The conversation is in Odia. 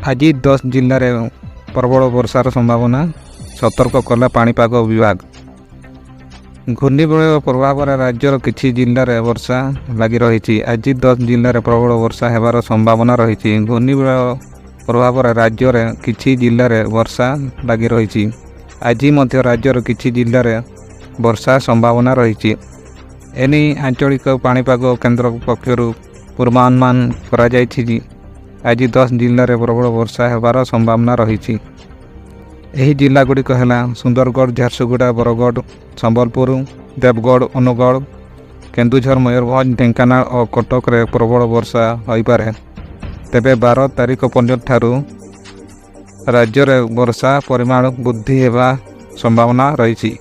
ଆଜି 10 ଜିଲ୍ଲାରେ ପ୍ରବଳ ବର୍ଷାର ସମ୍ଭାବନା, ସତର୍କ କଲା ପାଣିପାଗ ବିଭାଗ। ଘୂର୍ଣ୍ଣିବଳୟ ପ୍ରଭାବରେ ରାଜ୍ୟର କିଛି ଜିଲ୍ଲାରେ ବର୍ଷା ଲାଗି ରହିଛି। ଆଜି 10 ଜିଲ୍ଲାରେ ପ୍ରବଳ ବର୍ଷା ହେବାର ସମ୍ଭାବନା ରହିଛି। ଘୂର୍ଣ୍ଣିବଳୟ ପ୍ରଭାବରେ ରାଜ୍ୟରେ କିଛି ଜିଲ୍ଲାରେ ବର୍ଷା ଲାଗି ରହିଛି। ଆଜି ମଧ୍ୟ ରାଜ୍ୟର କିଛି ଜିଲ୍ଲାରେ ବର୍ଷା ସମ୍ଭାବନା ରହିଛି। ଏନେଇ ଆଞ୍ଚଳିକ ପାଣିପାଗ କେନ୍ଦ୍ର ପକ୍ଷରୁ ପୂର୍ବାନୁମାନ କରାଯାଇଛି ଯେ ଆଜି 10 ଜିଲ୍ଲାରେ ପ୍ରବଳ ବର୍ଷା ହେବାର ସମ୍ଭାବନା ରହିଛି। ଏହି ଜିଲ୍ଲାଗୁଡ଼ିକ ହେଲା ସୁନ୍ଦରଗଡ଼, ଝାରସୁଗୁଡ଼ା, ବରଗଡ଼, ସମ୍ବଲପୁର, ଦେବଗଡ଼, ଅନୁଗୋଳ, କେନ୍ଦୁଝର, ମୟୂରଭଞ୍ଜ, ଢେଙ୍କାନାଳ ଓ କଟକରେ ପ୍ରବଳ ବର୍ଷା ହୋଇପାରେ। ତେବେ 12 ତାରିଖ ପର୍ଯ୍ୟନ୍ତ ଠାରୁ ରାଜ୍ୟରେ ବର୍ଷା ପରିମାଣ ବୃଦ୍ଧି ହେବା ସମ୍ଭାବନା ରହିଛି।